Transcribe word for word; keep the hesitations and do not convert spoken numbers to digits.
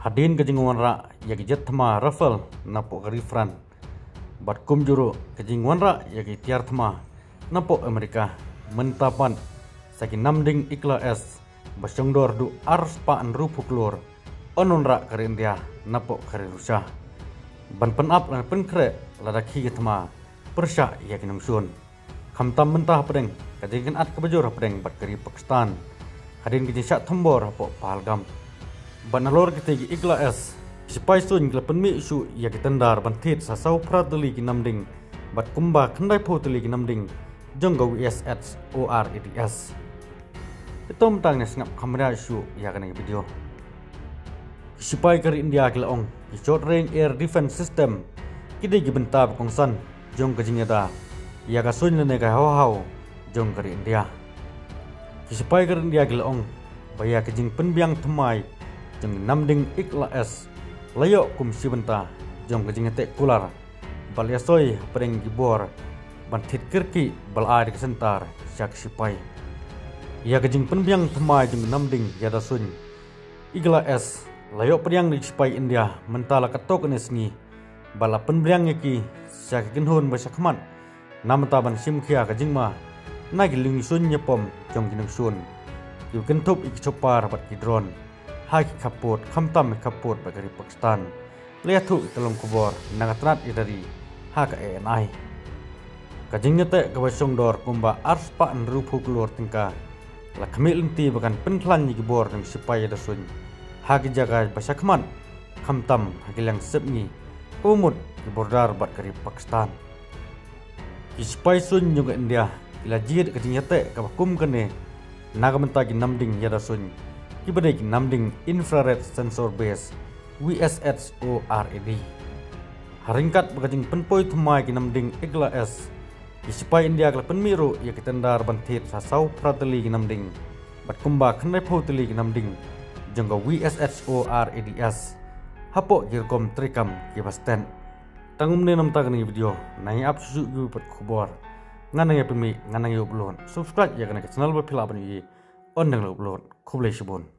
Hadien ka jingwanrah ïa ki jet thma Rafale napoh ka ri France bad kumjuh ruh ka jingwanrah ïa ki tiar thma napoh Amerika, mynta pat sa ki namding Igla S ba shongdor haduh arspah hynriewphew klur yn wanrah ka ri India napoh ka ri Russia ban pynap lane pynkhreh lada khie ki thma pyrshah ïa ki nongshun. Khamtam mynta hapdeng ka jingkynad kaba jur hapdeng bad ka ri Pakistan hadien ka jingshah thombor hapoh Pahalgam. Bad nalor kitei ki Igla S, ki sipai suiñ ki la pynmih shuh ïa ki tendar ban thied sa saw phra tylli ki namding bad kumba khyndaiphew tylli ki namding jong ka V S S O R A D S. Ito mynta ngin sngap kham ria shuh ïa kane ka video. Ki sipai ka ri India ki la ong ki Short Range Air Defense System ki dei ki bynta ba kongsan jong ka jingïada ïa ka suiñ lane ka haw haw jong ka ri India. Ki sipai ka ri India ki la ong ba ïa ka jingpynbiang thymmai jong ki namding Igla S la ïoh kum shi bynta jong ka jingïateh kular ba la ïasoi hapdeng ki bor ban thied kyrkieh ba la ai da ka syntar sha ki sipai. Ïa ka jingpynbiang thymmai jong ki namding ïada suiñ Igla S la ïoh pdiang da ki sipai India mynta la katto katne sngi bad la pynbiang ïa ki sha ki kynhun ba shakhmat na bynta ban shim khia ka jingma na ki liengsuiñ ïapom jong ki nongshun kiba kynthup ïa ki chopper bad ki drone ha ki khappud, khamtam ki khappud bad ka ri Pakistan, la ïathuh ïa ka long khubor na ka tnat ïada ri ha ka A N I. Ka jingïateh kaba shongdor kumba arspah hynriewphew klur tyngka la khmih lynti ba kan pynkhlaiñ ïa ki bor jong ki sipai ïada suiñ ha ki jaka ba shakhmat, khamtam ha ki liang sepngi kaba mut ki border bad ka ri Pakistan. Ki sipai suiñ jong ka India ki la jied ka jingïateh kaba kum kane na ka bynta ki namding ïada suiñ kiba dei ki namding Infrared Sensor Based, V S S O R A D. Ha ryngkat bad ka jingpynpoi thymmai ki namding Igla S, ki sipai India ki la pynmih ruh ïa ki tendar ban thied sa saw phra tylli ki namding bad kumba khyndaiphew tylli ki namding jong ka V S S O R A D S hapoh ki rukom treikam kiba stet. Tang kumne namar kane ka video, nang ïa ap shuh shuh ki pat khubor. Ngan nang ïa pynmih, ngan nang ïa upload. Subscribe ïa kane ka channel ba phi lah ban ïohi ynda ngan upload. Khublei shibun.